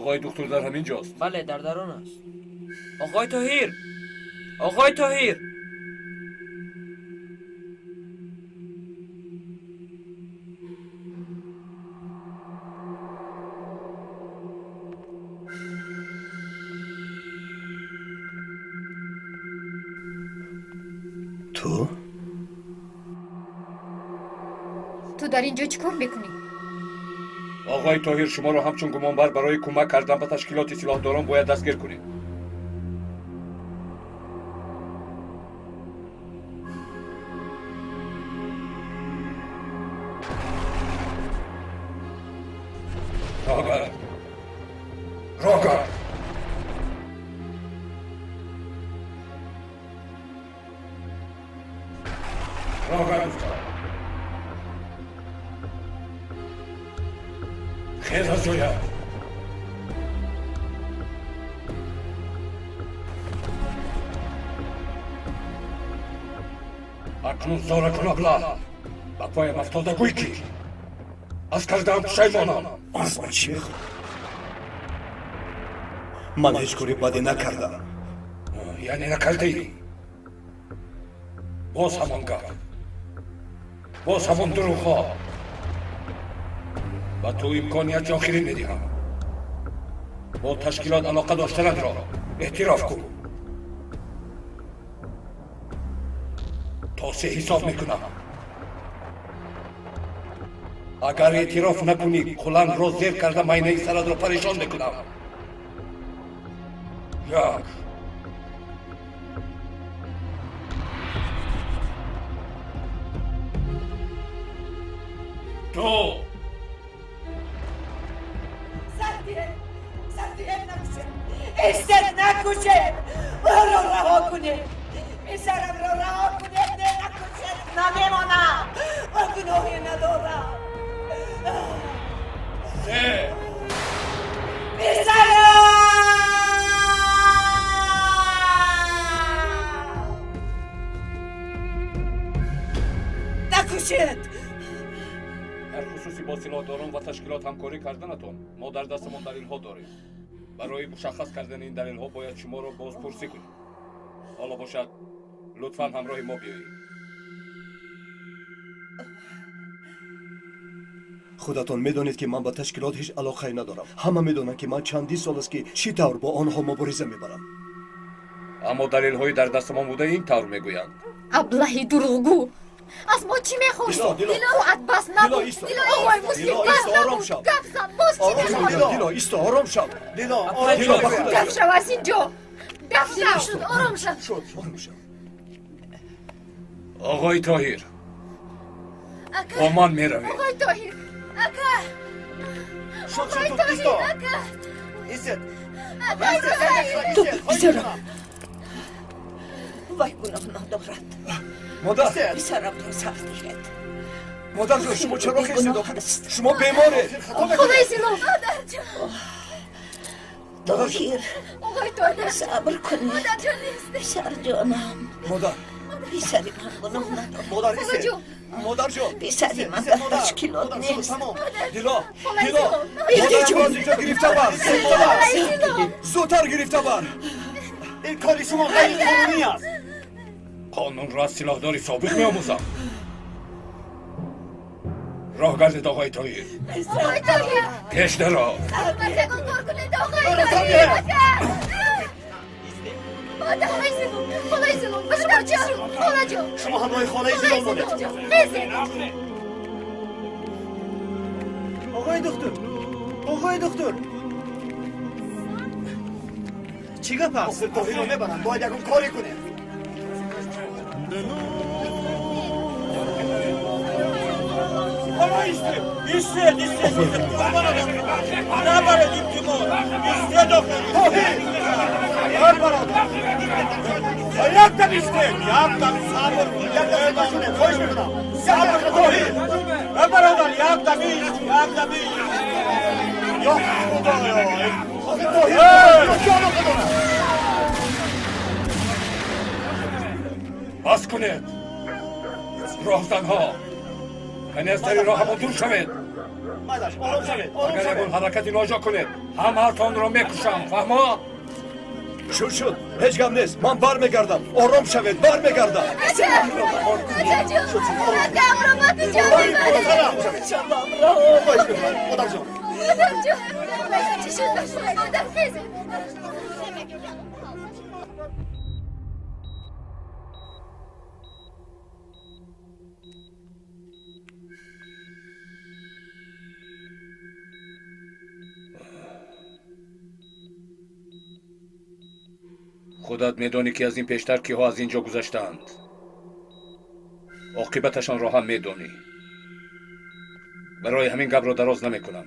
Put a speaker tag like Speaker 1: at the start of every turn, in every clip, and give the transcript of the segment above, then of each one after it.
Speaker 1: آقای دکتر در همین جاست.
Speaker 2: بله در درون است. آقای طاهر، آقای طاهر.
Speaker 3: تو؟
Speaker 4: تو در اینجا چیکار میکنی؟
Speaker 1: آقای طاهر شما را همچون گمانبر برای کمک کردن به تشکیلات سلاحداران باید دستگیر کنید. راگر، راگر. راگر گفتم. خیز از جایت. اکنون زاره کن ابله. به پایم افتاده گوی کی از کردم پشیمانم.
Speaker 3: از من چی میخوای؟ من هیچ کاری بدی نکردم.
Speaker 1: یعنی نکردی؟ باز همان گپ، باز همان دروغ ها. و تو امکانیت آخری میدهم. با تشکیلات علاقه داشتنت را اعتراف کن. تا سه حساب میکنم. اگر اعتراف نکنی کلنگ را زیر کرده ماینه سرت را پریشان میکنم. یک، دو.
Speaker 5: استد نکشه، ما را رها کنه، پسرم را رها کنه. نه نکشه، نمیمانم، من گناهی ندارم.
Speaker 1: سه.
Speaker 5: پسرم نکشید.
Speaker 1: در خصوصی با سلاحداران و تشکیلات همکاری کردنتان ما در دستمان دلیل ها داریم. برای مشخص کردن این دلیل ها باید شما را بازپرسی کنیم. حالا باشد لطفاً همراه ما بیایید.
Speaker 3: خودتان میدانید که من با تشکیلات هیچ علاقه ندارم. همه میدانند که من چندین سال است که چی طور با آنها مبارزه میبرم.
Speaker 1: اما دلیل های در دستمان بوده این طور میگویند.
Speaker 4: ابله دروغگو، از ما چی میخوای؟ دلو بس نبود. آقای مسلم بس نبود. گپ زن، باز چی میخوای؟
Speaker 3: دیلا ایستا، آرام شو. دیلا
Speaker 4: دف شو از اینجا، دف شو. آرام شو،
Speaker 3: آرام شو.
Speaker 1: آقای طاهر با من میروید.
Speaker 4: آقای طاهر، اکا، آقای طاهر، اکا،
Speaker 5: تو پسرم وای گناه ندارد.
Speaker 3: مادر،
Speaker 5: پسرم را سر دهید.
Speaker 3: مادر جان شما چرا خیزید؟ شما بیماره.
Speaker 4: خدای سلام.
Speaker 5: طاهر،
Speaker 4: آقای طاهر
Speaker 5: صبر کنید.
Speaker 4: مادر جان نیست.
Speaker 5: پسر جانم.
Speaker 3: مادر،
Speaker 5: پسر من گناه ندارد.
Speaker 3: مادر مادر جان،
Speaker 5: پسر من در تشکیلات نیست.
Speaker 3: دیلا، دیلا، مادرم را از اینجا گرفته بر. زودتر گرفته بر.
Speaker 6: این کاری شما غیر قانونی است.
Speaker 1: قانون را از سلاحدار سابق میآموزم. راه گردید آقای طاهر.
Speaker 4: آقای طاهر
Speaker 1: پیش درا.
Speaker 4: کار کنید آقای طاهر. مادر، خدای زلم، به شما چه شد؟ خاله جان،
Speaker 6: شما همراه خاله زلم مانید. آقای دکتر، آقای دکتر، چی گپ است؟ طاهر رو میبرم، باید یکم کاری کنیم.
Speaker 7: ایستید، ایستید، نبرد التماس. ایستید آخر. یک دم ایستید، یک دم صبر کن.
Speaker 6: یک دم صبر کن. خواهش میکنم
Speaker 7: صبر کن. برادر یک دم ایست، یک دم ایست.
Speaker 6: یا خدایا، آخه طاهر چه علاقه دارد؟
Speaker 1: بس کنید راهزنها، یعنی از سر راه ما دور شوید. Агар ягон ҳаракати ноҷо кунед, ҳамаатонро мекушам, фаҳмо?
Speaker 3: Шуд, шуд, ҳеҷ гап нест, ман бармегардам. Ором шавед, бармегардам.
Speaker 1: Худат медонӣ, ки аз ин пештар киҳо аз ин ҷо гузаштаанд. Оқибаташонро ҳам медонӣ. Барои ҳамин гапро дароз намекунам.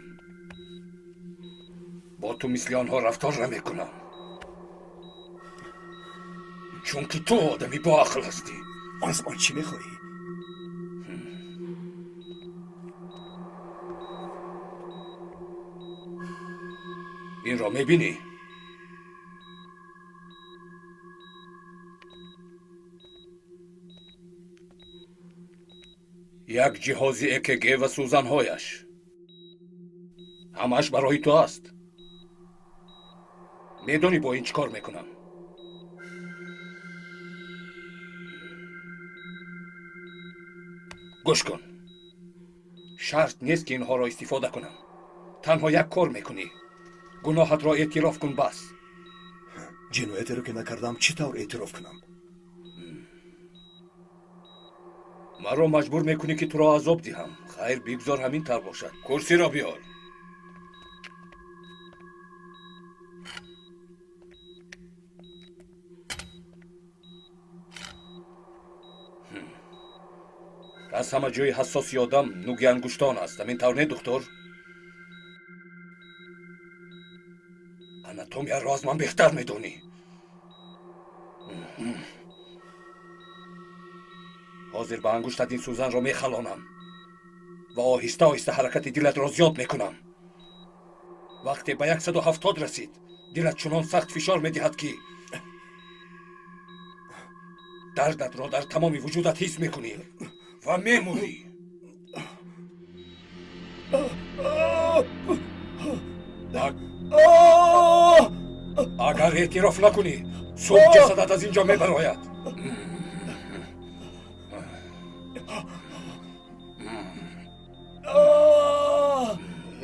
Speaker 1: Бо ту мисли онҳо рафтор намекунам, чунки ту одами боақл ҳастӣ.
Speaker 3: Аз ман чӣ мехоҳӣ?
Speaker 1: Инро мебинӣ? Як ҷиҳози ЭКГ ва сӯзанҳояш ҳамааш барои ту аст. Медонӣ бо ин чӣ кор мекунам? Гӯш кун, шарт нест, ки инҳоро истифода кунам. Танҳо як кор мекунӣ: гуноҳатро эътироф кун, бас.
Speaker 3: Ҷиноятеро, ки накардам, чӣ тавр эътироф кунам?
Speaker 1: Маро маҷбур мекунӣ, ки туро азоб диҳам. Хайр, бигзор ҳамин тавр бошад. Курсиро биёр. Аз ҳама ҷои ҳассоси одам нуги ангуштон аст. Ҳамин тавр не, духтур? Анатомияро аз ман беҳтар медонӣ. Ҳозир ба ангуштат ин сӯзанро мехалонам ва оҳиста оҳиста ҳаракати дилатро зиёд мекунам. Вақте ба 170 расид, дилат чунон сахт фишор медиҳад, ки дардатро дар тамоми вуҷудат ҳис мекунӣ ва мемурӣ. Агар эътироф накунӣ, субҳ ҷасадат аз ин ҷо мебарояд.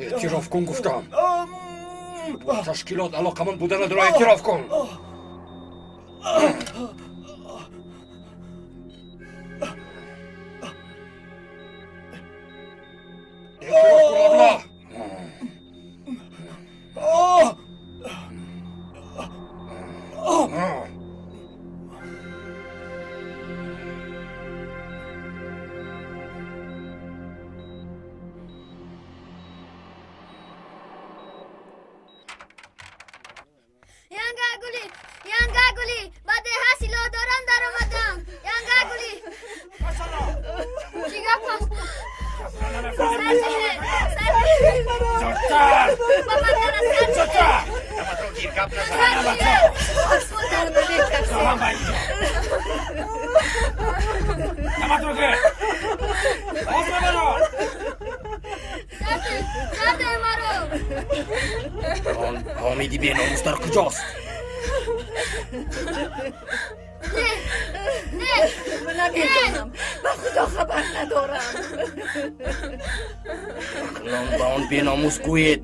Speaker 1: Эътироф кун, гуфтам. Бо ташкилот алоқаманд буданатро эътироф кун. Эътироф кун, аблаҳ!
Speaker 2: Ҳомиди беномус дар куҷост?
Speaker 5: Намедонам, ба Худо хабар надорам.
Speaker 2: Акнун ба он беномус гӯед,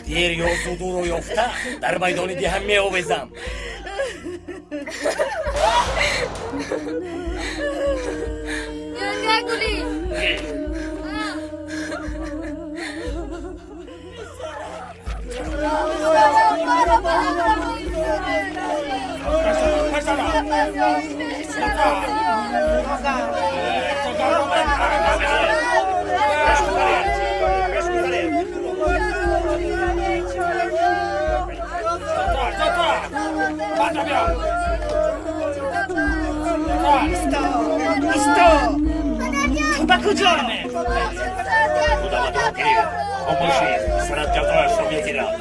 Speaker 2: дер ё зуд ӯро ёфта дар майдони деҳа меовезам.
Speaker 4: Янгагули!
Speaker 5: Ба куҷо?
Speaker 7: Хомӯшӣ, сарат ҷазояшро мегирад.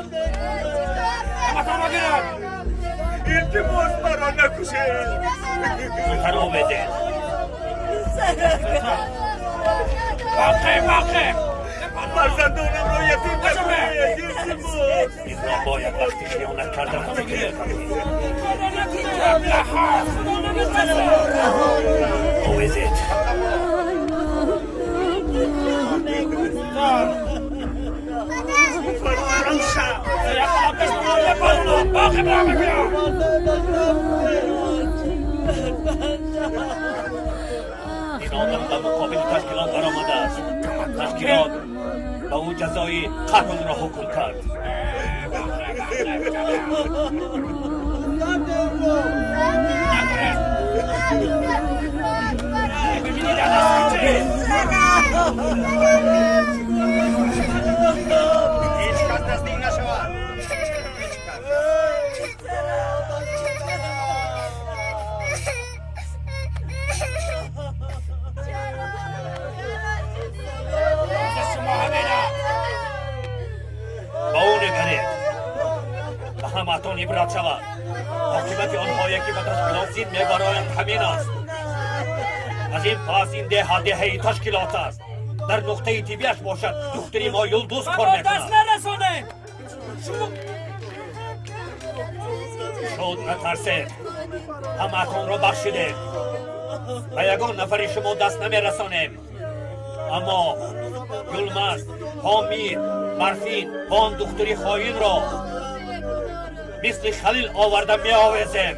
Speaker 3: Илтимос, маро накушед.
Speaker 7: Зудтар овезед.
Speaker 1: Воқеъ, воқеъ.
Speaker 7: Фарзандонамро ятим накунед, илтимос.
Speaker 2: Инро бояд вақти хиёнат карданат фикр кунӣ. Овезед. Ин одам ба муқобили ташкилот баромадааст. Ташкилот ба ӯ ҷазои қатлро ҳукм кард.
Speaker 6: Ҳеҷ кас наздик нашавад. Ҳеҷ кас.
Speaker 2: Ба ӯ нигаред. Ба ҳамаатон ибрат шавад. Оқибати онҳое ки ба ташкилот зид мебароянд ҳамин аст. Аз ин пас ин деҳа деҳаи ташкилот аст. Дар нуқтаи тиббиаш бошад духтари мо Юлдуз кор мекунад. Шуд, натарсед. Ҳамаатонро бахшидем. Ба ягон нафари шумо даст намерасонем. Аммо Юлмаз, Ҳомид, Барфин он духтари хоинро мисли Халил оварда меовезем.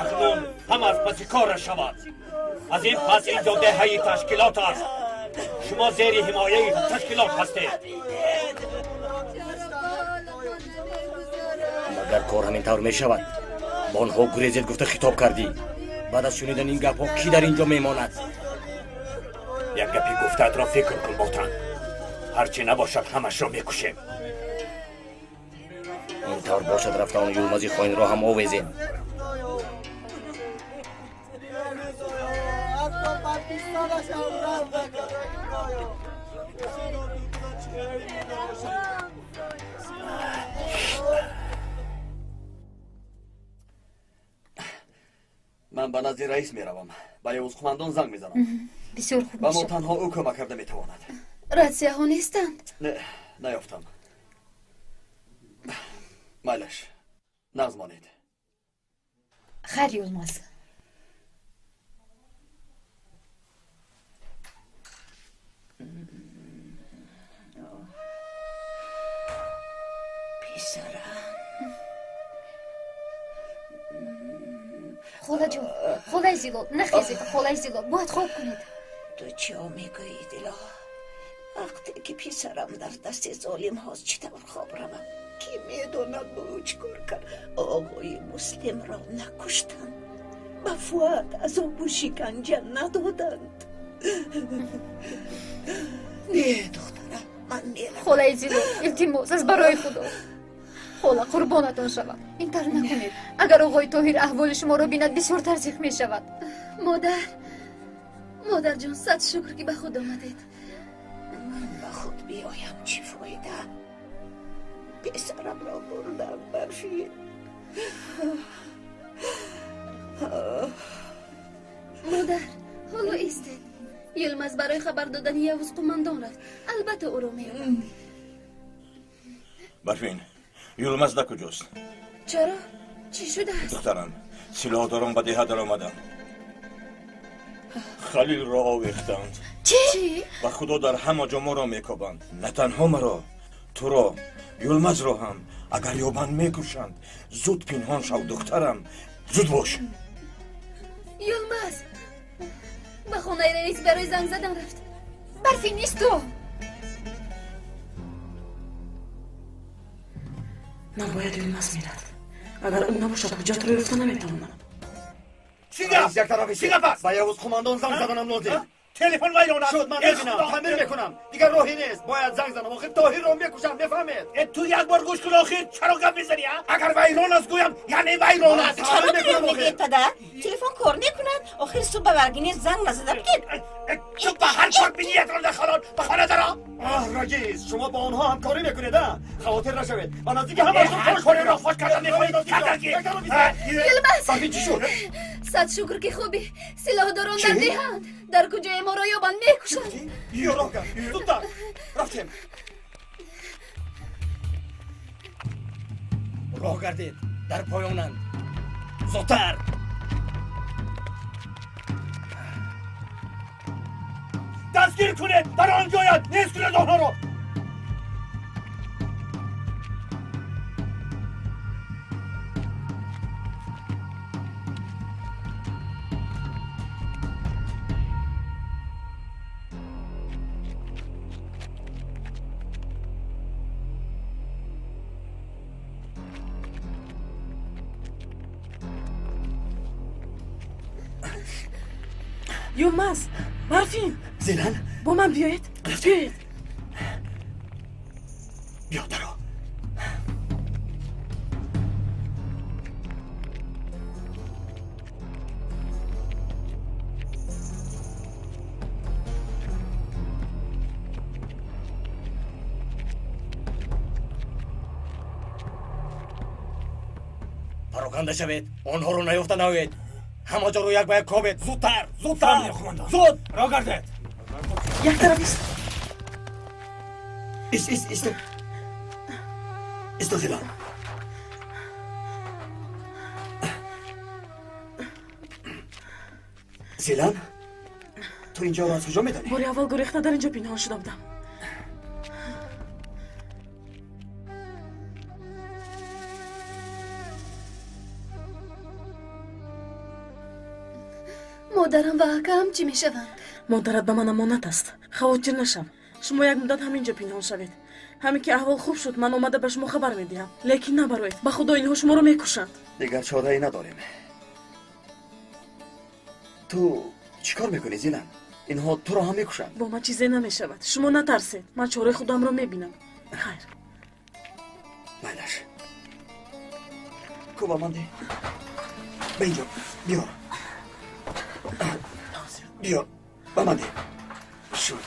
Speaker 2: Акнун ҳама аз паси кораш шавад. Аз ин пас инҷо деҳаи ташкилот аст. Шумо зери ҳимояи ташкилот ҳастед. Магар кор ҳамин тавр мешавад? Ба онҳо гурезед гуфта хитоб кардӣ. Баъд аз шунидани ин гапҳо кӣ дар ин ҷо мемонад? Як гапи гуфтаатро фикр кун, ботан. Ҳарчи набошад ҳамашро мекушем. Ин тавр бошад рафта он Юлмази хоинро ҳам овезем.
Speaker 6: Ман ба назди раис меравам. Ба Явуз қумандон занг мезанам.
Speaker 4: Бисёр хуб
Speaker 6: Ба мо
Speaker 4: мешавад.
Speaker 6: танҳо ӯ кӯмак карда метавонад.
Speaker 4: Ратсияҳо нестанд?
Speaker 6: Не, наёфтам. Майлаш, нағз монед.
Speaker 4: Хайр, Юлмаз.
Speaker 5: Писарам.
Speaker 4: Холаҷон, холаи Зилол, нахезед, холаи Зилол, бояд хоб кунед.
Speaker 5: Ту чиё мегӯӣ, Дило? Вақте ки писарам дар дасти золимҳост, чӣ тавр хоб равам? Кӣ медонад, бо ӯ чӣ кор кард? Оғои Муслимро накуштанд, ба Фуат азобу шиканҷа надоданд. Не, духтарам, ман меравам.
Speaker 4: Холаи Зилол, илтимос, аз барои Худо. Хола, қурбонатон шавам, ин тавр накунед. Агар оғои Тоҳир аҳволи шуморо бинад, бисёртар зиқ мешавад.
Speaker 8: Модар, модарҷон, сад шукр, ки ба худ омадед.
Speaker 5: Ман ба худ биёям, чӣ фоида? Писарамро бурдам, Барфин.
Speaker 8: Модар, ҳоло истед. Юлмаз барои хабар додани Явуз қумандон рафт. Албатта, ӯро меёбам.
Speaker 7: Барфин, Юлмаз дар куҷост?
Speaker 8: Чаро, чӣ шудааст?
Speaker 7: Духтарам, силоҳдорон ба деҳа даромаданд, Халилро овехтанд.
Speaker 8: Чӣ?
Speaker 7: Ба Худо, дар ҳама ҷо моро мекобанд. На танҳо маро, туро, Юлмазро ҳам агар ёбанд, мекушанд. Зуд пинҳон шав, духтарам, зуд бош.
Speaker 8: Юлмаз ба хонаи раис барои занг задан рафт.
Speaker 4: Барфин, исто!
Speaker 9: Набояд Юлмаз мерафт. Агар ӯ набошад, ҳуҷҷатро ёфта наметавонам.
Speaker 7: Чӣ гап?
Speaker 6: Як тараф.
Speaker 7: Чӣ гап аст?
Speaker 6: Ба Явуз қумандон занг заданам лозим.
Speaker 7: Телефон вайрон аст.
Speaker 6: Шуд, ман мебинам, таъмир мекунам. Дигар роҳе нест, бояд занг занам. Охир Тоҳирро мекушам, мефаҳмед?
Speaker 7: Э, ту як бор гӯш кун. Охир чаро гап мезанӣ? А агар вайрон аст, гӯям, яъне вайрон аст.
Speaker 10: Чаро дурӯғ мегӯед, падар? Телефон кор мекунад. Охир субҳ ба Варгинез занг назада будед.
Speaker 7: Ту ба ҳар кор биниятро дахолон. Ба хона даро.
Speaker 6: Оҳ, раис, шумо бо онҳо ҳамкорӣ мекунед? А хавотир нашавед, ба наздики ҳамашон
Speaker 7: Ҳар кореро фош кардан мехоҳӣ, кардагӣ.
Speaker 8: Юлмаз!
Speaker 6: Барфин, чӣ шуд?
Speaker 8: Сад шукр ки хубӣ. Силоҳдорон дар деҳанд. Дар куҷое моро ёбанд мекушанд.
Speaker 6: Биё роҳ кард. Зудтар. Рафтем. Роҳ гардед. Дар поёнанд. Зудтар. Дастгир кунед. Дар он ҷояд. Нест кунед онҳоро.
Speaker 9: Юлмаз, Барфин!
Speaker 3: Зилан?
Speaker 9: Бо ман биёед. Биёед.
Speaker 3: Биё даро.
Speaker 2: Пароканда шавед, онҳоро наёфта наоед. Ҳама ҷоро як ба як кобед. Зудтар, зудтар, зуд! Роҳ гардед.
Speaker 9: Як тараф ист.
Speaker 3: Ист, ист, ист. Исто, Зилан. Зилан, ту инҷоро аз куҷо медонӣ?
Speaker 9: Бори аввал гурехта дар инҷо пинҳон шуда будам.
Speaker 8: Модарам ва акаам чӣ мешаванд?
Speaker 9: Модарат ба ман амонат аст. Хавотир нашав. Шумо як муддат ҳамин ҷо пинҳон шавед. Ҳамин ки аҳвол хуб шуд, ман омада ба шумо хабар медиҳам. Лекин набароед. Ба худо инҳо шуморо мекушанд.
Speaker 3: Дигар чорае надорем. Ту чӣ кор мекунӣ, Зилан? Инҳо туро ҳам мекушанд.
Speaker 9: Бо ман чизе намешавад. Шумо натарсед. Ман чораи худамро мебинам. Хайр.
Speaker 3: Майлаш. Ку ба ман деҳ. Ба инҷо биёр. Биё, ба ман деҳ. Шуд.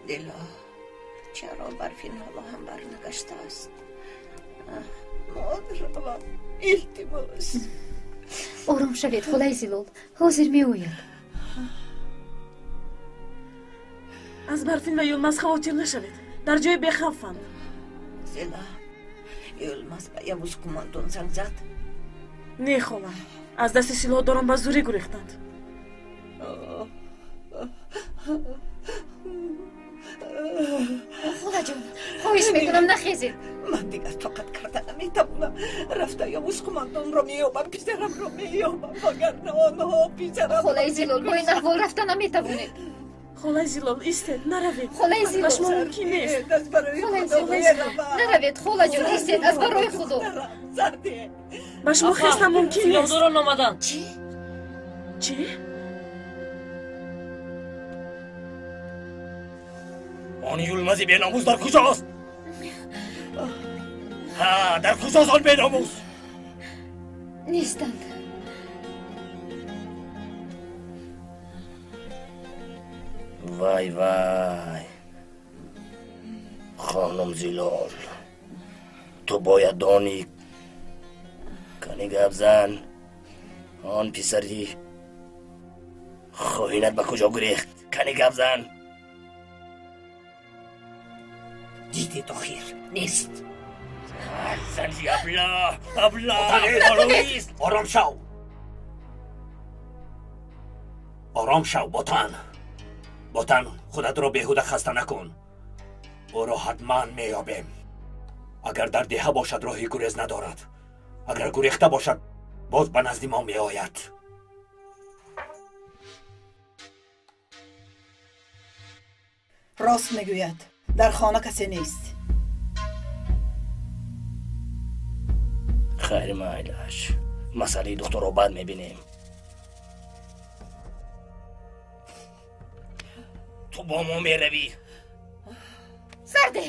Speaker 5: Дило, чаро Барфин ҳоло ҳам барнагаштааст? Модарам, илтимос.
Speaker 4: Ором шавед, холаи Зилол. Ҳозир меояд.
Speaker 9: Аз Барфин ва Юлмаз хавотир нашавед. Дар ҷои бехавфанд.
Speaker 5: Зила, Юлмаз ба Явуз қумондон занг зад?
Speaker 9: Не, хола. Аз дасти силоҳдорон ба зурӣ гурехтанд.
Speaker 4: Холаҷон, хоҳиш мекунам, нахезед.
Speaker 5: Ман дигар тоқат карда наметавонам. Рафта Явуз қумондонро меёбам, писарамро меёбам, вагарна онҳо писарамро.
Speaker 4: Холаи Зилол, бо ин аҳвол рафта наметавонед.
Speaker 9: Холаи Зилол, истед, наравед.
Speaker 4: Холаи Зилол,
Speaker 9: ба шумо мумкин нест.
Speaker 5: Аз барои Худо меравам.
Speaker 4: Наравед, холаҷон, истед, аз барои Худо.
Speaker 9: Ба шумо хеста мумкин нест.
Speaker 11: Силоҳдорон омаданд.
Speaker 4: Чӣ?
Speaker 9: Чӣ?
Speaker 2: Он Юлмази беномус дар куҷост? Ҳа, дар куҷост он беномус?
Speaker 4: Нестанд.
Speaker 2: Вай, вай, хонум Зилол, ту бояд донӣ, кани гап зан, он писари хоинат ба куҷо гурехт? Кани гап зан.
Speaker 5: Дидед, охир нест.
Speaker 2: Зани абла, абла, ҳолоист. Ором шав, ором шав, ботан. Ботан, худатро беҳуда хаста накун. Ӯро ҳатман меёбем. Агар дар деҳа бошад, роҳи гурез надорад. Агар гурехта бошад, боз ба назди мо меояд.
Speaker 12: Рост мегӯяд. Дар хона касе нест.
Speaker 2: Хайр, майлаш. Масъалаи духтурро баъд мебинем. Ту бо мо меравӣ.
Speaker 4: Сарде!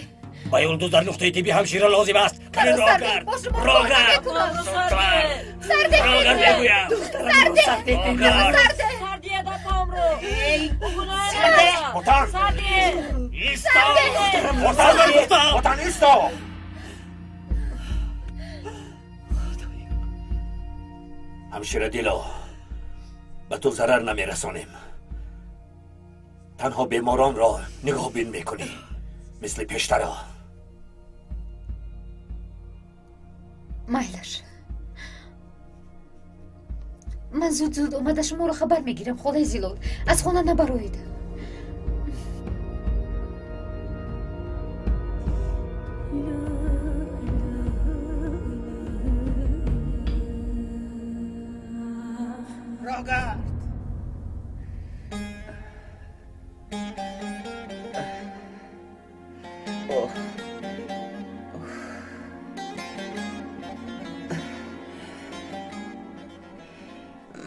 Speaker 2: Ба Юлдуз дар нуқтаи тиббӣ ҳамшира лозим аст. Кани роҳ гард, роҳ гард.
Speaker 4: Сарде!
Speaker 2: Мегӯям.
Speaker 4: Сарде!
Speaker 2: Сарде!
Speaker 4: Сарде!
Speaker 2: Сарде! Ботан! Исто! Ботан, Ботан, исто! Ҳамшира Дило, ба ту зарар намерасонем. Танҳо беморонро нигоҳбин мекунӣ, мисли пештара.
Speaker 4: Майлаш. Ман зуд-зуд омада шуморо хабар мегирам, холаи Зилол. Аз хона набароед.
Speaker 5: Рогард!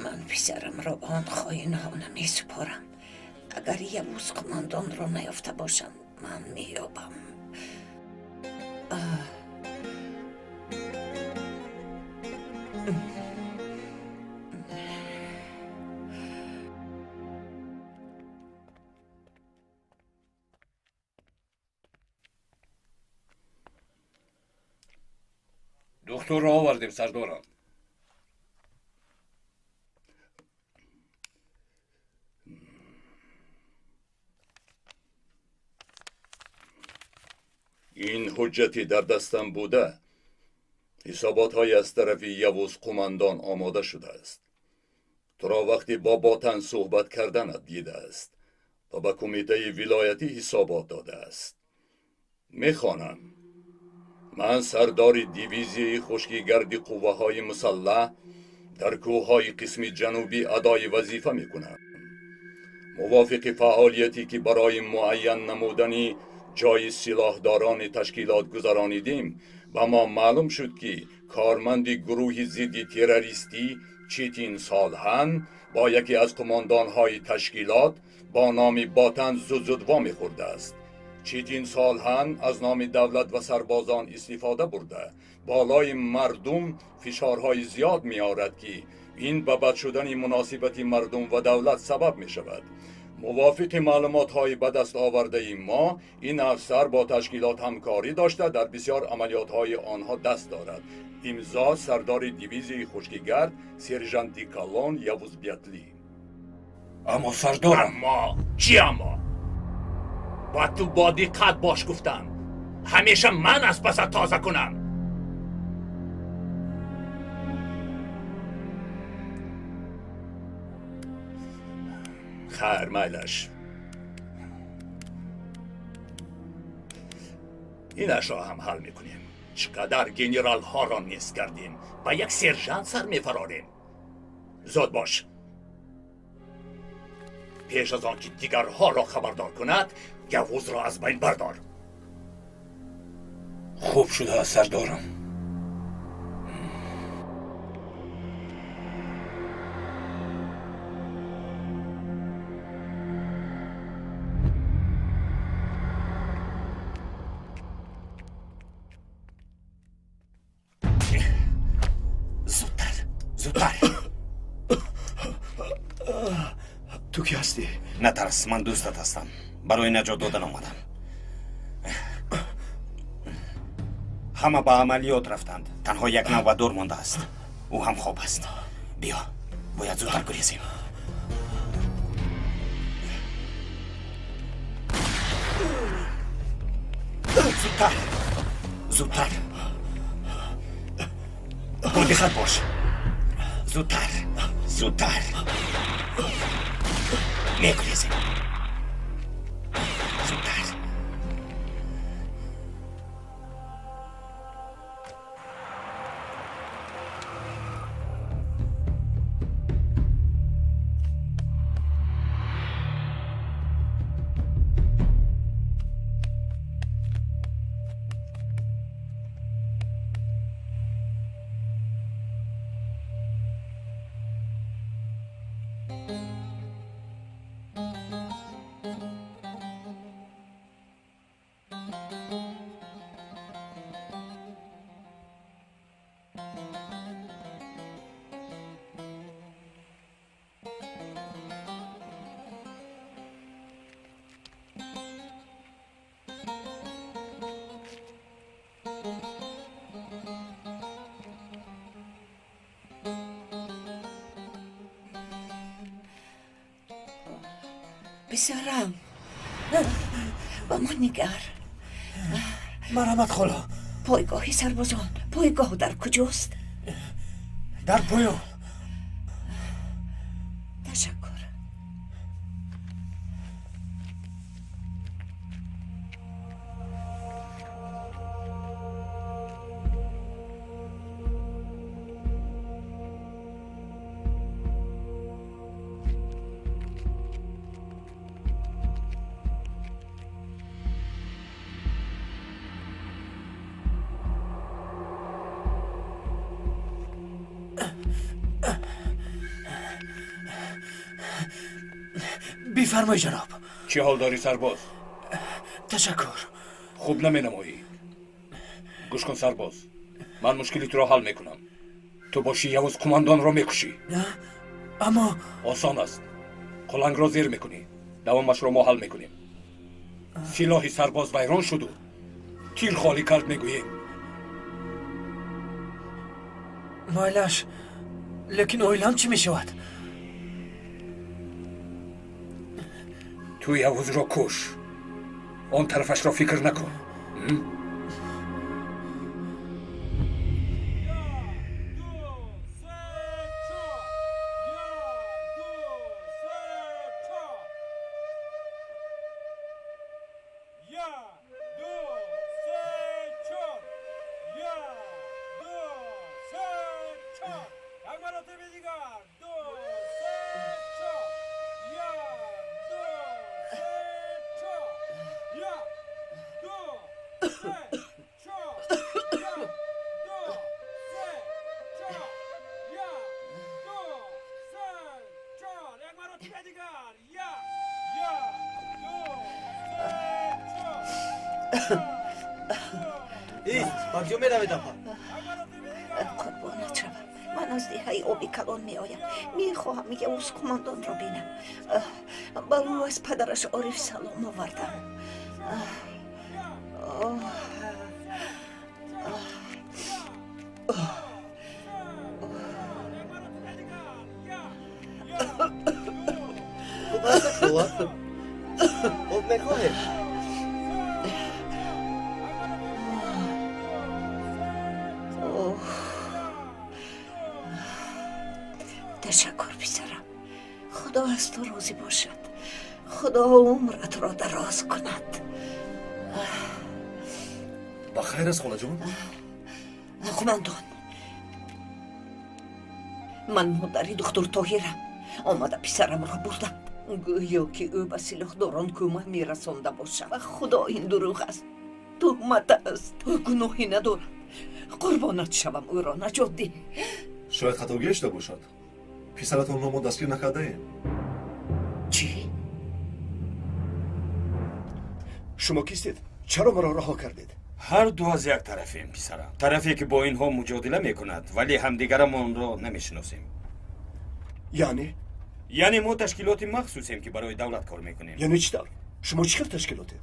Speaker 5: Ман писарамро ба он хоинҳо намесупорам. Агар Явуз қумондонро наёфта бошанд, ман меёбам.
Speaker 1: Духтурро овардем, сардорам.
Speaker 11: Ин ҳуҷҷати дар дастам буда ҳисоботҳое аз тарафи Явуз қумандон омода шудааст. Туро вақте бо Ботан суҳбат карданат дидааст ва ба кумитаи вилоятӣ ҳисобот додааст. Мехонам. Ман сардори дивизияи хушкигарди қувваҳои мусаллаҳ дар кӯҳҳои қисми ҷанубӣ адои вазифа мекунам. Мувофиқи фаъолияте ки барои муайян намудани ҷои силоҳдорони ташкилот гузаронидем, ба мо маълум шуд ки корманди гурӯҳи зидди террористӣ Читин Солҳан бо яке аз қумондонҳои ташкилот бо номи Ботан зуд-зуд вомехӯрдааст. Читин Солҳан аз номи давлат ва сарбозон истифода бурда, болои мардум фишорҳои зиёд меорад ки ин ба бад шудани муносибати мардум ва давлат сабаб мешавад. Мувофиқи маълумотҳои ба даст овардаи мо, ин афсар бо ташкилот ҳамкорӣ дошта дар бисёр амалиётҳои онҳо даст дорад. Имзо сардори дивизияи хушкигард сержанти калон Явуз Биятли.
Speaker 2: Аммо сардорам.
Speaker 13: Аммо чӣ аммо? Ба ту бо диққат бош гуфтам. Ҳамеша ман аз пасат тоза кунам.
Speaker 11: Хайр, майлаш.
Speaker 13: Инашро ҳам ҳал мекунем. Чӣ қадар генералҳоро нест кардем, ба як сержант сар мефарорем. Зуд бош. Пеш аз он ки дигарҳоро хабардор кунад, Явузро аз байн бардор.
Speaker 7: Хуб шудааст, сардорам.
Speaker 2: Зудтар, зудтар.
Speaker 3: Ту кӣ ҳастӣ?
Speaker 7: Натарс, ман дӯстат ҳастам. Барои наҷот додан омадам. Ҳама ба амалиёт рафтанд. Танҳо як навбатдор мондааст. Ӯ ҳам хоб аст. Биё, бояд зудтар гурезем. Зудтар, зудтар. Бо диққат бош. Зудтар, зудтар. Мегурезем. Зудтар.
Speaker 5: Писарам, ба ман нигар.
Speaker 6: Марҳамат, хола.
Speaker 5: Пойгоҳи сарбозон, пойгоҳ дар куҷост?
Speaker 6: Дар поён.
Speaker 5: Ташаккур.
Speaker 6: бифармоӣ ҷаноб.
Speaker 1: Чӣ ҳол дорӣ, сарбоз?
Speaker 6: Ташаккур.
Speaker 1: Хуб наменамоӣ. Гӯш кун, сарбоз, ман мушкили туро ҳал мекунам. Ту бошӣ Явуз қумандонро мекушӣ.
Speaker 6: Аммо
Speaker 1: осон аст. Қулангро зер мекунӣ, давомашро мо ҳал мекунем. Силоҳи сарбоз вайрон шуду тир холӣ кард, мегӯем.
Speaker 6: Майлаш, лекин оилам чӣ мешавад?
Speaker 1: Ту Явузро куш, он тарафашро фикр накун.
Speaker 5: Қурбонат шавам, ман аз деҳаи оби калон меоям. Мехоҳам Явуз қумандонро бинам. Ба ӯ аз падараш Ориф салом овардам.
Speaker 14: Хуб аст, хола? Об мехоҳед?
Speaker 5: Ташаккур, писарам. Худо аз ту розӣ бошад. Худо умратро дароз кунад.
Speaker 3: Ба хайр аст, холаҷон?
Speaker 5: Қумандон, ман модари духтур Тоҳирам. Омада писарамро бурданд. Гӯё ки ӯ ба силоҳдорон кӯмак мерасонда бошад. Ба Худо, ин дурӯғ аст, туҳмат аст. Ӯ гуноҳе надорад. Қурбонат шавам, ӯро наҷот деҳ.
Speaker 15: Шояд хатогӣ шуда бошад. Писаратонро мо дастгир накардаем.
Speaker 5: Чӣ?
Speaker 3: Шумо кистед? Чаро маро раҳо кардед?
Speaker 7: Ҳар ду аз як тарафем, писарам. Тарафе ки бо инҳо муҷодила мекунад, вале ҳамдигарамонро намешиносем.
Speaker 3: Яъне?
Speaker 7: Яъне мо ташкилоти махсусем, ки барои давлат кор мекунем.
Speaker 3: Яъне чӣ тавр? Шумо чӣ хел ташкилотед?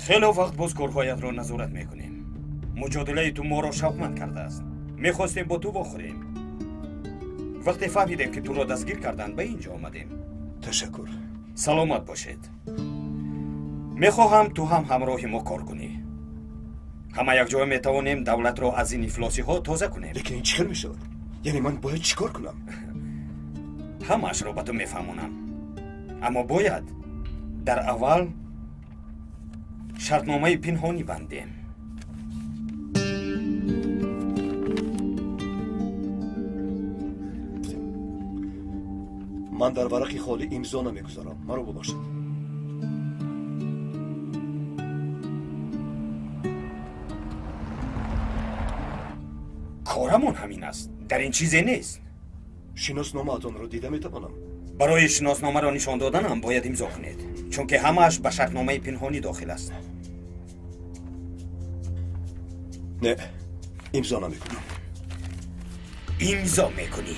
Speaker 7: Хело вақт боз корҳоятро назорат мекунем. Муҷодилаи ту моро шавқманд кардааст. Мехостем бо ту вохӯрем. Вақте фаҳмидем, ки туро дастгир карданд, ба ин ҷо омадем.
Speaker 3: Ташаккур.
Speaker 7: Саломат бошед. Мехоҳам ту ҳам ҳамроҳи мо кор кунӣ. Ҳама якҷоя метавонем давлатро аз ин ифлосиҳо тоза кунем.
Speaker 3: Лекин ин чӣ хел мешавад? Яъне ман бояд чӣ кор кунам?
Speaker 7: Ҳамаашро ба ту мефаҳмонам. Аммо бояд дар аввал шартномаи пинҳонӣ бандем.
Speaker 3: Ман дар варақи холӣ имзо намегузорам. Маро бубахшед.
Speaker 7: Корамон ҳамин аст. Дар ин чизе нест.
Speaker 3: Шиносномаатонро дида метавонам?
Speaker 7: Барои шиносномаро нишон доданам бояд имзо кунед, чунки ҳамааш ба шартномаи пинҳонӣ дохил аст.
Speaker 3: Не, имзо намекунам.
Speaker 7: Имзо мекунӣ.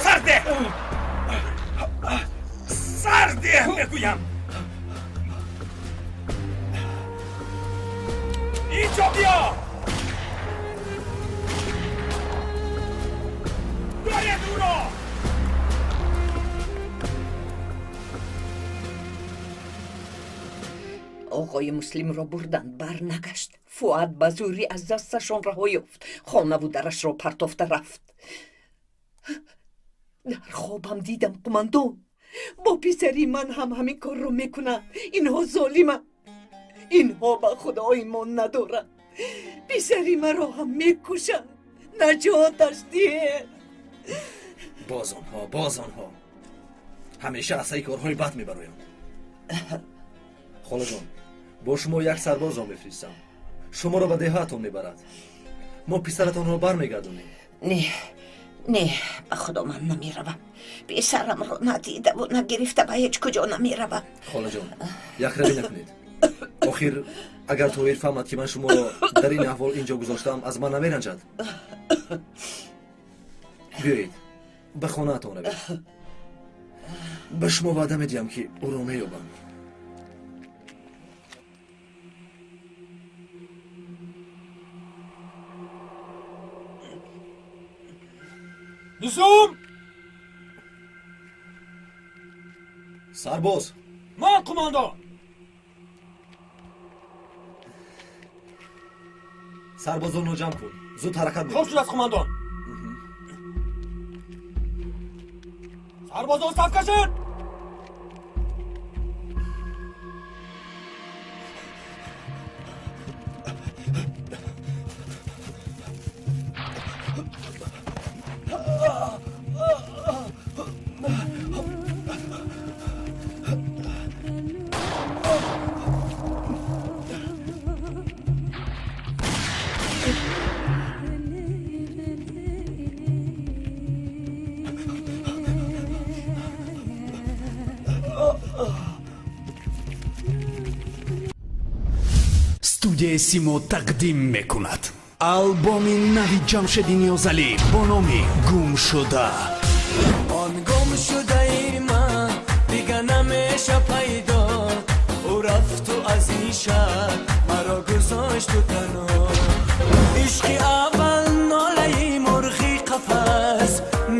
Speaker 7: Сарде! Сарде, мегӯям! Инҷо биё!
Speaker 5: Оғои Муслимро бурданд, барнагашт. Фуад ба зӯрӣ аз дасташон раҳо ёфт, хонаву дарашро партофта рафт. Дар хобам дидам қумандон бо писари ман ҳам ҳамин корро мекунанд. Инҳо золиманд, инҳо ба Худо имон надоранд. Писари маро ҳам мекушанд. Наҷоташ диҳед.
Speaker 15: Боз онҳо, боз онҳо ҳамеша аз саи корҳои бад мебароянд. Холаҷон, бо шумо як сарбозро мефиристам, шуморо ба деҳаатон мебарад. Мо писаратонро бармегардонем.
Speaker 5: Не, не, ба Худо ман намеравам. Писарамро надидаву нагирифта ба ҳеҷ куҷо намеравам.
Speaker 15: Холаҷон, якравӣ накунед. Охир агар Тоҳир фаҳмад, ки ман шуморо дар ин аҳвол инҷо гузоштаам, аз ман намеранҷад. Биёед, ба хонаатон равед. Ба шумо ваъда медиҳам, ки ӯро меёбам.
Speaker 6: Низом!
Speaker 15: Сарбоз!
Speaker 6: Ман қумандон!
Speaker 15: Сарбозонро ҷамъ кун, зуд ҳаракат
Speaker 6: мекун. Хоб шудааст, қумандон. Сарбозон саф кашед!
Speaker 16: Студияи Симо тақдим мекунад албоми нави Ҷамшеди Ниёзалӣ бо номи «Гумшуда».
Speaker 17: Он гумшудаи ман дига намеша пайдо, ӯ рафту аз ин шаҳр маро гузошту танҳо. Ишқи аввал нолаи мурғи қафас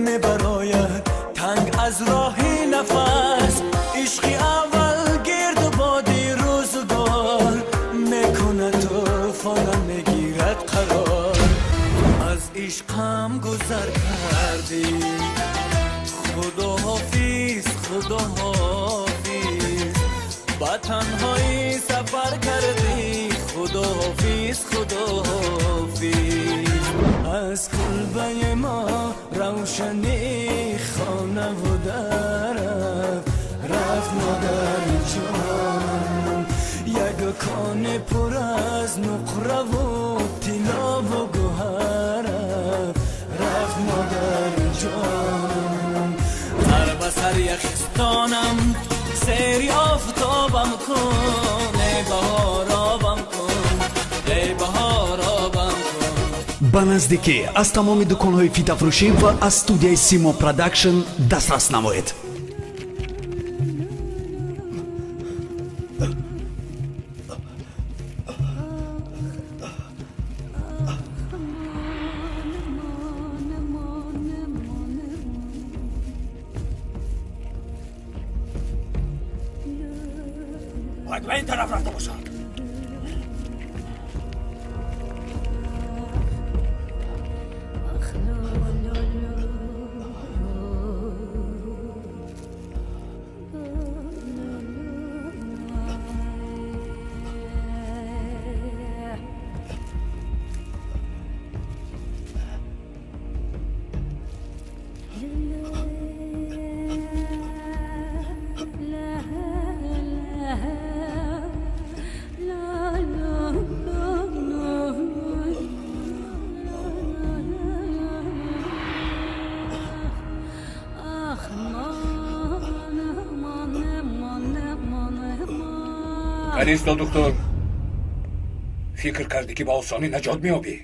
Speaker 17: мебарояд танг аз роҳи нафас. Ишқи аввал гирду боди рӯзгор мекунад тӯфонам мегирад қарор. Аз ишқам гузар кардӣ, Худоҳофиз, Худоҳофиз, ба танҳоӣ сафар кардӣ, Худоҳофиз, Худоҳофиз. Аз кулбаи мо равшанӣ хонаву дарав рафт модари ҷонам, як кони пур аз нуқраву тиллову гӯҳарав рафт модари ҷонам. Сар ба сар яхистонам, сери офтобам кун, эй баҳор обам кун, эй баҳор обам кун.
Speaker 16: Ба наздикӣ аз тамоми дуконҳои фитафурӯшӣ ва аз студияи Симо Продакшн дастрас намоед.
Speaker 6: Бояд ба ин тараф рафта бошад.
Speaker 1: Канисто доктор, фикр кардӣ, ки ба осонӣ наҷот меёбӣ?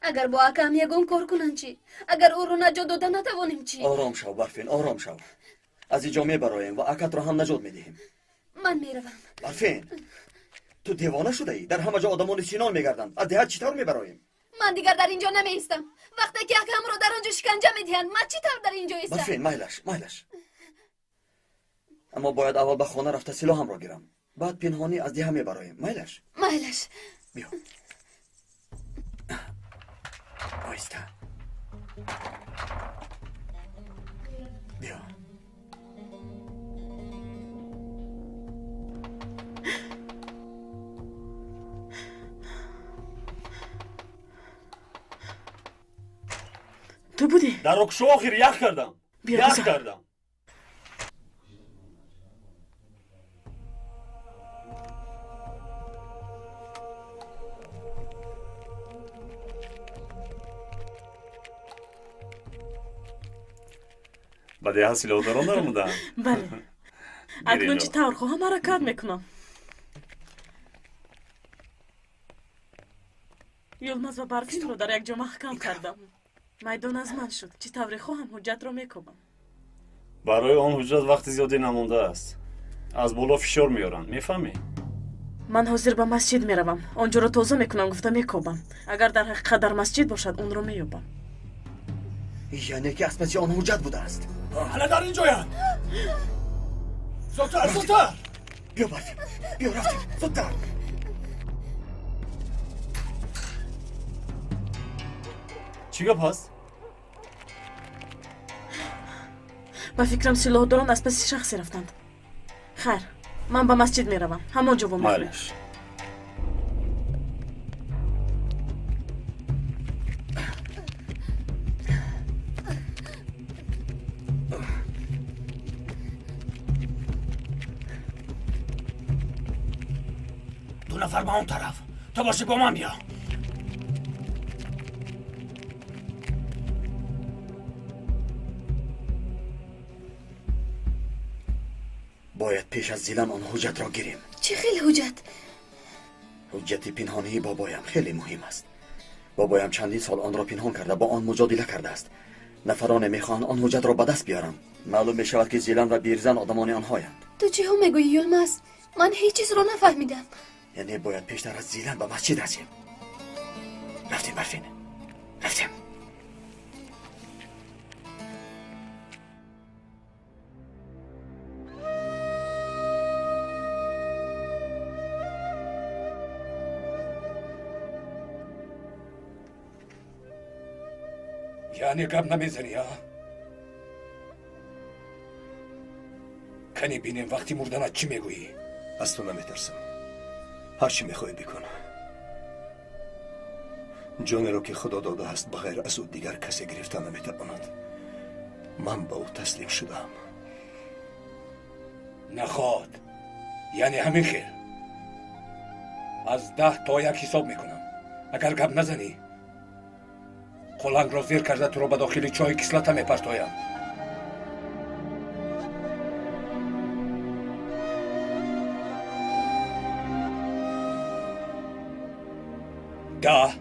Speaker 8: Агар бо акам ягон кор кунанд чӣ? Агар ӯро наҷот дода натавонем чӣ?
Speaker 14: Ором шав, Барфин, ором шав. Аз инҷо мебароем ва акатро ҳам наҷот медиҳем.
Speaker 8: Ман меравам.
Speaker 14: Барфин, ту девона шудаӣ? Дар ҳама ҷо одамони синон мегарданд. Аз деҳат чӣ тавр мебароем?
Speaker 8: Ман дигар дар инҷо намеистам. Вақте ки акамро дар он ҷо шиканҷа медиҳанд, ман чӣ тавр дар инҷо истам?
Speaker 14: Барфин, майлаш, майлаш. Аммо бояд аввал ба хона рафта силоҳамро гирам. Баъд пинҳонӣ аз деҳа мебароем. Майлаш?
Speaker 8: Майлаш.
Speaker 14: Биё. Оҳиста. Биё.
Speaker 9: Ту будӣ?
Speaker 2: Дар окшу охир ях кардам. Ях кардам. Ба деҳа силоҳдорон даромаданд?
Speaker 9: Бале. Акнун чӣ тавр хоҳам ҳаракат мекунам. Юлмаз ва Барфинро дар як ҷо маҳкам кардам. Майдон аз ман шуд. Чӣ тавре хоҳам ҳуҷҷатро мекобам.
Speaker 2: Барои он ҳуҷҷат вақти зиёде намондааст. Аз боло фишор меоранд, мефаҳмӣ?
Speaker 9: Ман ҳозир ба масҷид меравам. Он ҷоро тоза мекунам, гуфта мекобам. Агар дар ҳақиқат дар масҷид бошад, онро меёбам.
Speaker 14: Яъне ки аз паси он ҳуҷҷат будааст.
Speaker 6: Ҳала дар ин ҷоянд. Зудтар, зудтар!
Speaker 14: Биё, Барфин, биё, рафтем, зудтар.
Speaker 2: Чӣ гап ҳаст?
Speaker 9: Ба фикрам силоҳдорон аз паси шахсе рафтанд. Хайр, ман ба масҷид меравам. Ҳамон ҷо вомехӯрем.
Speaker 2: Майлаш.
Speaker 13: Ду нафар ба он тараф. Ту бошӣ бо ман биё.
Speaker 14: Бояд пеш аз Зилан он ҳуҷҷатро гирем.
Speaker 8: Чӣ хел ҳуҷҷат?
Speaker 14: Ҳуҷҷати пинҳонии бобоям хеле муҳим аст. Бобоям чандин сол онро пинҳон карда, бо он муҷодила кардааст. Нафароне мехоҳанд он ҳуҷҷатро ба даст биёранд. Маълум мешавад, ки Зилан ва Бирзан одамони онҳоянд.
Speaker 8: Ту чиҳо мегӯӣ, Юлмаз? Ман ҳеҷ чизро нафаҳмидам.
Speaker 14: Яъне бояд пештар аз Зилан ба масҷид расем. Рафтем, Барфин, рафтем.
Speaker 1: Яъне гап намезанӣ, а? Кани бинем вақти мурданат чӣ мегӯӣ?
Speaker 3: Аз ту наметарсам. Ҳар чӣ мехоҳӣ бикун. Ҷонеро ки Худо додааст, ба ғайр аз ӯ дигар касе гирифта наметавонад. Ман ба ӯ таслим шудаам.
Speaker 1: Наход, яъне ҳамин хел. Аз 10 то 1 ҳисоб мекунам. Агар гап назанӣ, қулангро зер карда туро ба дохили чоҳи кислота мепартоям. 10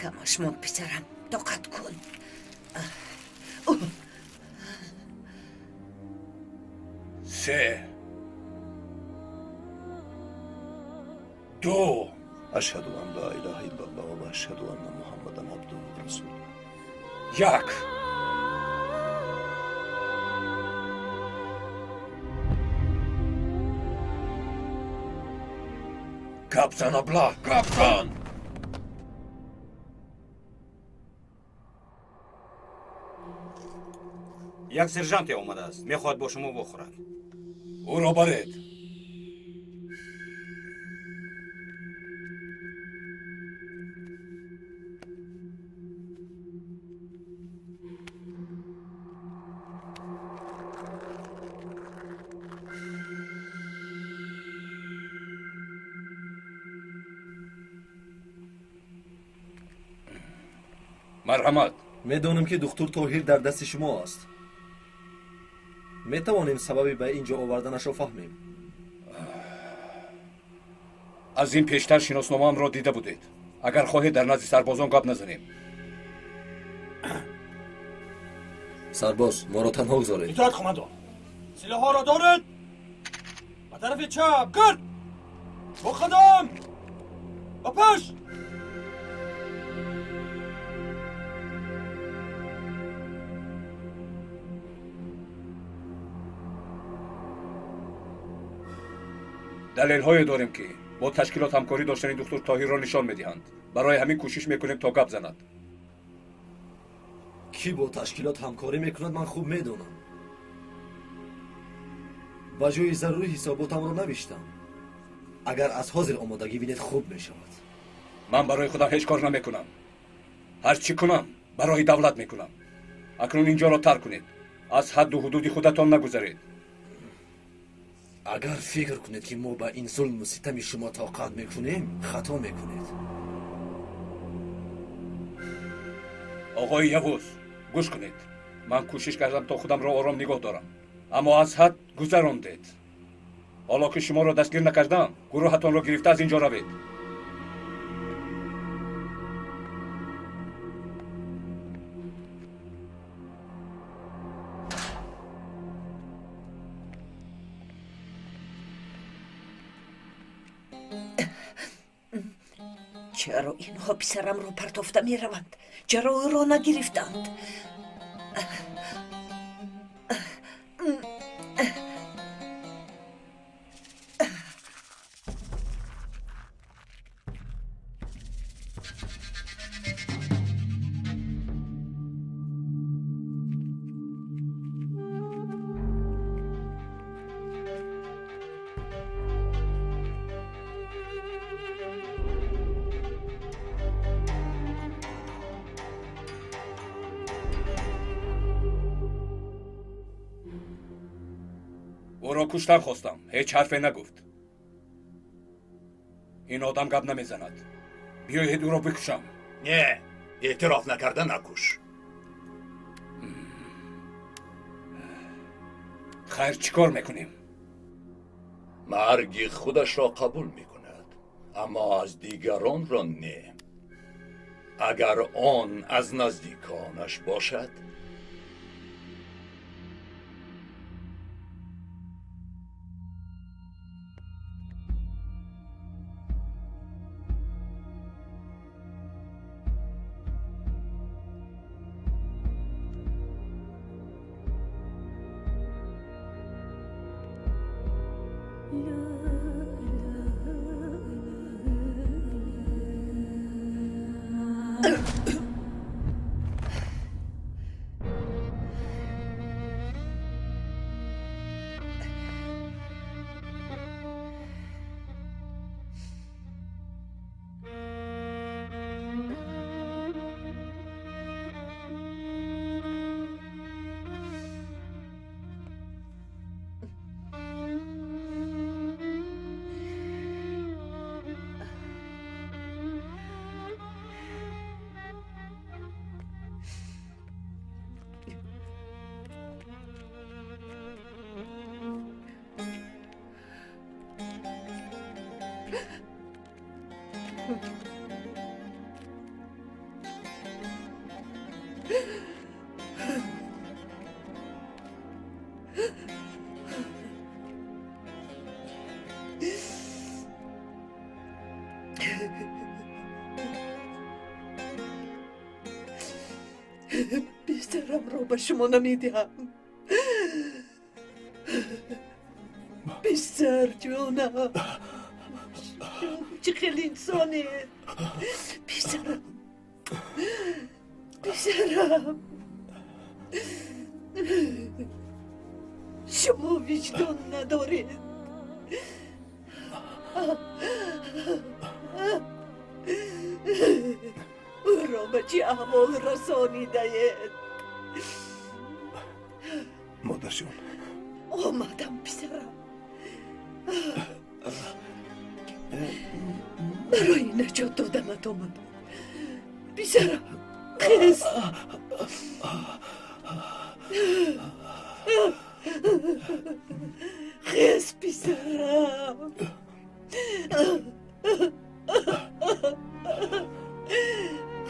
Speaker 5: Камаш мон, писарам, тоқат кун.
Speaker 1: 3 2
Speaker 3: Ашҳаду ан ла илаҳа иллаллоҳ ва ашҳаду анна Муҳаммадан абдуҳу ва расулуҳ.
Speaker 1: 1 Гап зан, абла, гап зан!
Speaker 7: Як сержанте омадааст, мехоҳад бо шумо вохӯрад.
Speaker 1: Ӯро баред. Марҳамат.
Speaker 15: Медонем, ки духтур Тоҳир дар дасти шумо аст. Метавонем сабаби ба ин ҷо оварданашро фаҳмем?
Speaker 1: Аз ин пештар шиносномаамро дида будед. Агар хоҳед, дар назди сарбозон гап назанем.
Speaker 15: Сарбоз, моро танҳо гузоред.
Speaker 6: Итоат, командон. Силоҳҳоро доред? Ба тарафи чап гирд, бо қадам ба пеш.
Speaker 1: Далелҳое дорем, ки бо ташкилот ҳамкорӣ доштани духтур Тоҳирро нишон медиҳанд. Барои ҳамин кӯшиш мекунем, то гап занад.
Speaker 15: Кӣ бо ташкилот ҳамкорӣ мекунад, ман хуб медонам. Ба ҷои зарурӣ ҳисоботамро навиштам. Агар аз ҳозир омодагӣ бинед, хуб мешавад.
Speaker 1: Ман барои худам ҳеҷ кор намекунам. Ҳар чӣ кунам, барои давлат мекунам. Акнун ин ҷоро тарк кунед. Аз ҳадду ҳудуди худатон нагузаред.
Speaker 15: Агар фикр кунед, ки мо ба ин зулму ситами шумо тоқат мекунем, хато мекунед.
Speaker 1: Оғои Явуз, гӯш кунед. Ман кӯшиш кардам, то худамро ором нигоҳ дорам, аммо аз ҳад гузарондед. Ҳоло ки шуморо дастгир накардам, гурӯҳатонро гирифта аз ин ҷо равед.
Speaker 5: Чаро инҳо писарамро партофта мераванд? Чаро ӯро нагирифтанд?
Speaker 1: Ӯро куштан хостам, ҳеҷ ҳарфе нагуфт. Ин одам гап намезанад. Биёед, ӯро бикушам.
Speaker 13: Не, эътироф накарда накуш.
Speaker 1: Хайр, чӣ кор мекунем?
Speaker 11: Марги худашро қабул мекунад, аммо аз дигаронро не. Агар он аз наздиконаш бошад.
Speaker 5: Писарамро ба шумо намедиҳам. Писар ҷонам, чӣ хел инсонед. Писарам, писарам, шумо виҷдон надоред. Ӯро ба чӣ аҳвол расонидаед?
Speaker 3: Модарҷон.
Speaker 5: Омадам, писарам. Барои наҷот доданат омадам. Писарам, Хез. Хез, писарам.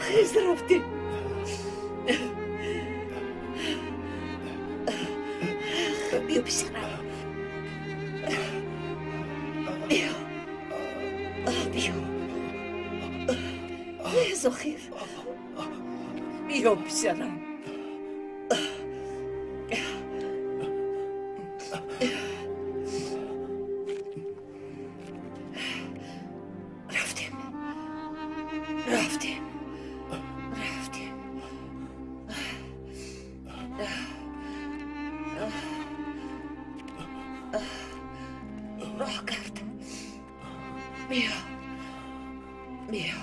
Speaker 5: Хез, рафтем. Биё, писарам. Биё. Биё. Хез, охир. Биё, писарам. Рафтем. Рафтем. Рафтем. Роҳ кард. Биё. Биё.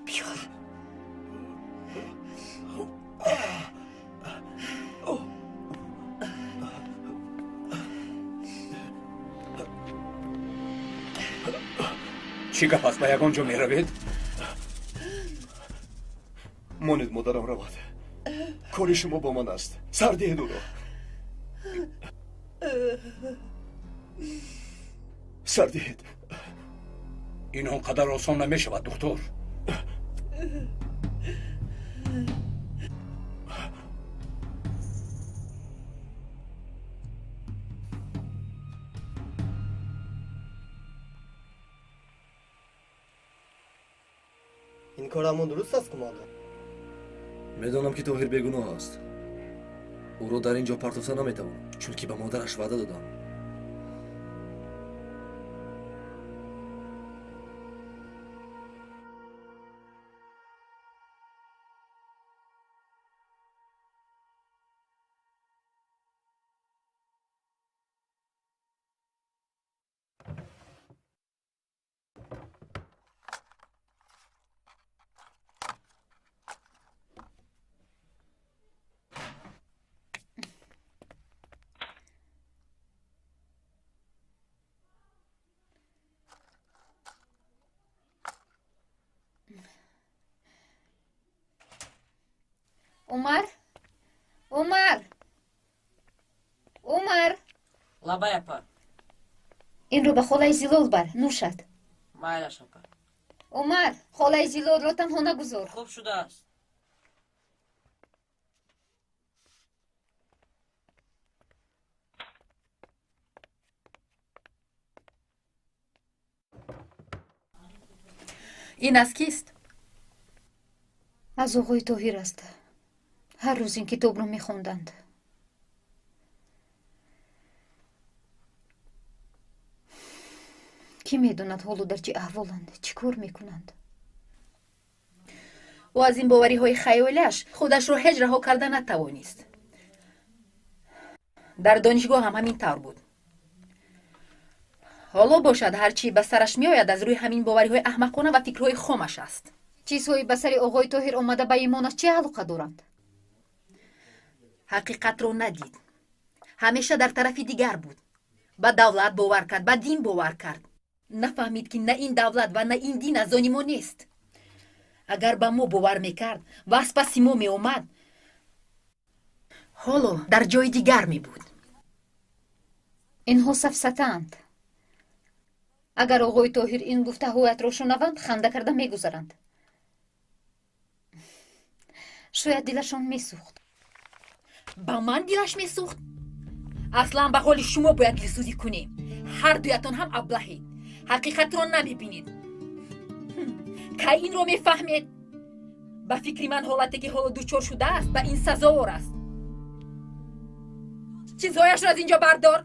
Speaker 5: Биё.
Speaker 1: Чӣ гап аст? Ба ягон ҷо меравед?
Speaker 3: Монед, модарам равад. Кори шумо бо ман аст. Сар диҳед ӯро. Сар диҳед.
Speaker 1: Ин он қадар осон намешавад, духтур.
Speaker 18: Ин корамон дуруст аст, қумондан?
Speaker 15: Медонам, ки Тоҳир бегуноҳ аст. Ӯро дар ин ҷо партофта наметавонам, чунки ба модараш ваъда додам.
Speaker 4: Умар? Умар! Умар!
Speaker 19: Лабай, апа.
Speaker 4: Инро ба холаи Зилол бар, нӯшад.
Speaker 19: Майлаш, апа.
Speaker 4: Умар, холаи Зилолро танҳо нагузор.
Speaker 19: Хуб шудааст.
Speaker 20: Ин аз кист?
Speaker 4: Аз оғои Тоҳир аст. Ҳар рӯз ин китобро мехонданд. Кӣ медонад ҳоло дар чӣ аҳволанд, чӣ кор мекунанд?
Speaker 20: Ӯ аз ин бовариҳои хаёлиаш худашро ҳеҷ раҳо карда натавонист. Дар донишгоҳ ҳам ҳамин тавр буд. Ҳоло бошад, ҳар чӣ ба сараш меояд, аз рӯи ҳамин бовариҳои аҳмақона ва фикрҳои хомаш аст.
Speaker 4: Чизҳои ба сари оғои Тоҳир омада ба имонаш чӣ алоқа доранд?
Speaker 20: Ҳақиқатро надид. Ҳамеша дар тарафи дигар буд. Ба давлат бовар кард, ба дин бовар кард. Нафаҳмид, ки на ин давлат ва на ин дин аз они мо нест. Агар ба мо бовар мекард ва аз паси мо меомад, ҳоло дар ҷои дигар мебуд.
Speaker 4: Инҳо сафсатаанд. Агар оғои Тоҳир ин гуфтаҳоятро шунаванд, ханда карда мегузаранд. Шояд дилашон месӯхт.
Speaker 20: Ба ман дилаш месӯхт? Аслан ба ҳоли шумо бояд дилсӯзӣ кунем. Ҳар дуятон ҳам аблаҳед, ҳақиқатро намебинед. Кай инро мефаҳмед? Ба фикри ман, ҳолате ки ҳоло дучор шудааст, ба ин сазовор аст. Чизҳояшро аз ин ҷо бардор.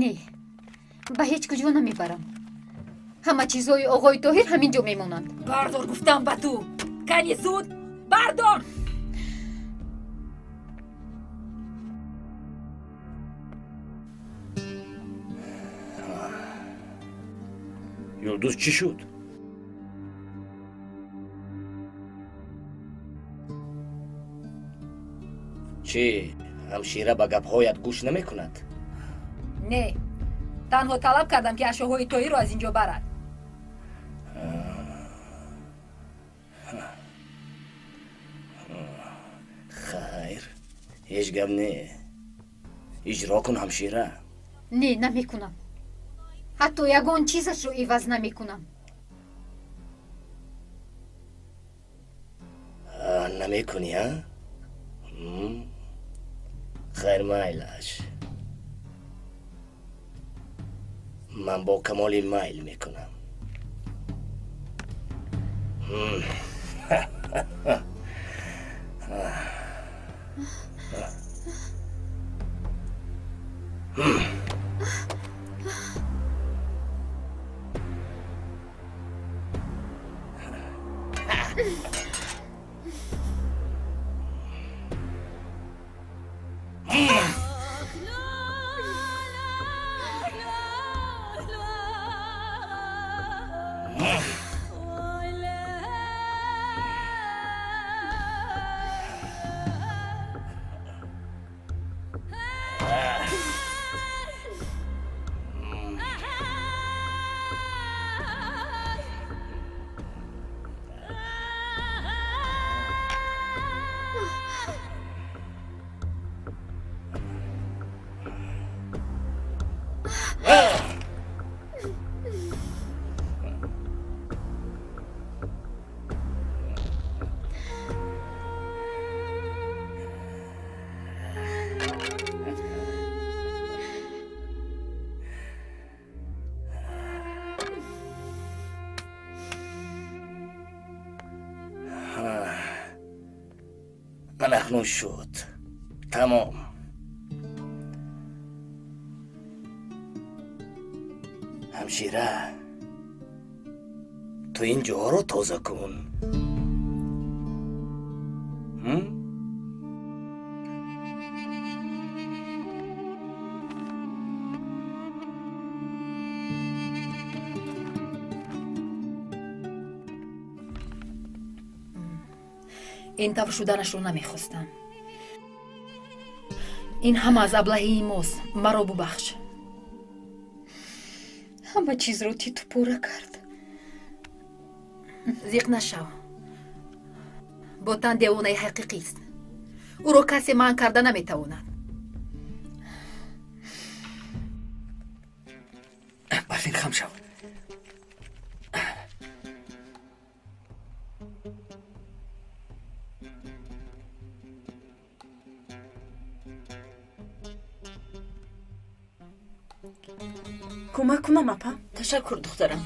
Speaker 4: Не, ба ҳеҷ куҷо намебарам. Ҳама чизҳои оғои Тоҳир ҳамин ҷо мемонанд.
Speaker 20: Бардор, гуфтам ба ту. Кани зуд бардор.
Speaker 2: Юлдуз чӣ шуд? Чӣ, ҳамшира ба гапҳоят гӯш намекунад?
Speaker 20: Не, танҳо талаб кардам, ки ашёҳои Тоҳирро аз ин ҷо барад.
Speaker 2: Хайр, ҳеҷ гап не. Иҷро кун, ҳамшира.
Speaker 4: Не, намекунам. Ҳатто ягон чизашро иваз намекунам.
Speaker 2: Намекунӣ, а? Хайр, майлаш. Ман бо камоли майл мекунам. Акнун шуд. Тамом. Ҳамшира, ту ин ҷоҳоро тоза кун.
Speaker 20: Ин тавр шуданашро намехостам. Ин ҳама аз аблаҳии мост. Маро бубахш.
Speaker 4: Ҳама чизро титу пора кард.
Speaker 20: Зиқ нашав. Ботан девонаи ҳақиқист. Ӯро касе манъ карда наметавонад.
Speaker 14: Барфин, хам шав.
Speaker 9: Кӯмак кунам, апа?
Speaker 10: Ташаккур, духтарам.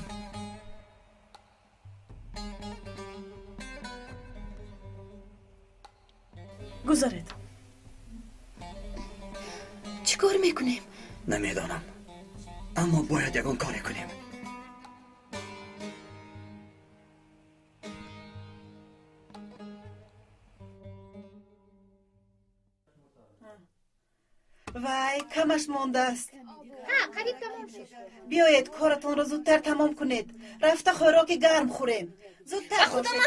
Speaker 9: Гузаред.
Speaker 8: Чӣ кор мекунем?
Speaker 14: Намедонам, аммо бояд ягон коре кунем.
Speaker 12: Вай, камаш мондааст.
Speaker 4: Қариб тамом шуд.
Speaker 12: Биёед, коратонро зудтар тамом кунед. Рафта хӯроки гарм хӯрем. Зудтар бошед.